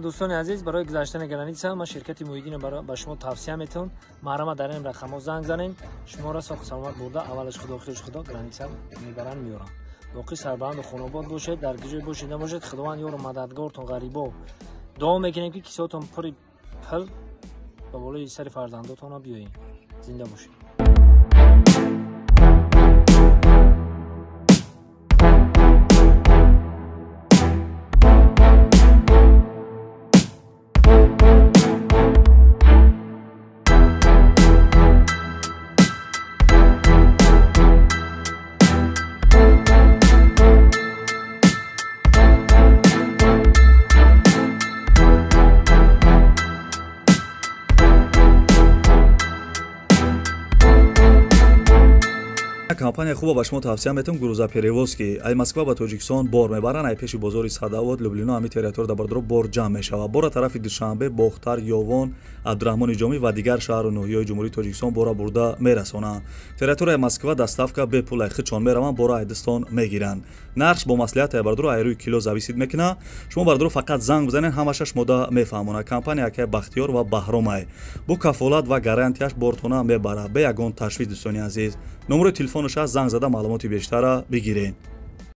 Мана дӯстони азиз, барои гузаштани граница ман ширкати Муҳиддинро ба шумо тавсия метавон. Маҳрама дар ин рақамҳо занг занем, шуморо соҳу саломат бурда, аввалаш худо, охираш худо, граница мебаранд, меоранд. Боқӣ сарбаланду хонобод бошед, дар ҷое бошед набошед, Худованд ёру мададгортон. Ғарибо дуо мекунем, ки кисотон пури пул ба болои сари фарзандотона биёед. Зинда бошед. Компания хуба ба шумо тавсия метавон, грузоперевозки. Ай Москва ба Тоҷикистон бор мебаранд, ай пеши бозори Садовод, Люблино, ҳами территория дар бардоро бор ҷамъ мешавад. Бора тарафи Душанбе, Бохтар, Ёвон, Абдураҳмони Ҷомӣ ва дигар шаҳру ноҳияҳои Ҷумҳурии Тоҷикистон бора бурда мерасонанд. Территорияи Москва доставка бепул, ай худшон мераванд, бора айдистон мегиранд. Нархш бо маслиҳат ай бардоро ай рӯи кило зависит мекунад. Шумо бардоро фақат занг бизанед, ҳамаша шумода мефаҳмонад. Компания акай Бахтиёр ва Баҳромай бо кафолат ва гарантияш бортона мебарад, бе ягон ташвиш. Дӯстони азиз, номерои телефонаш аст, занг зада маълумоти бештара бигиред.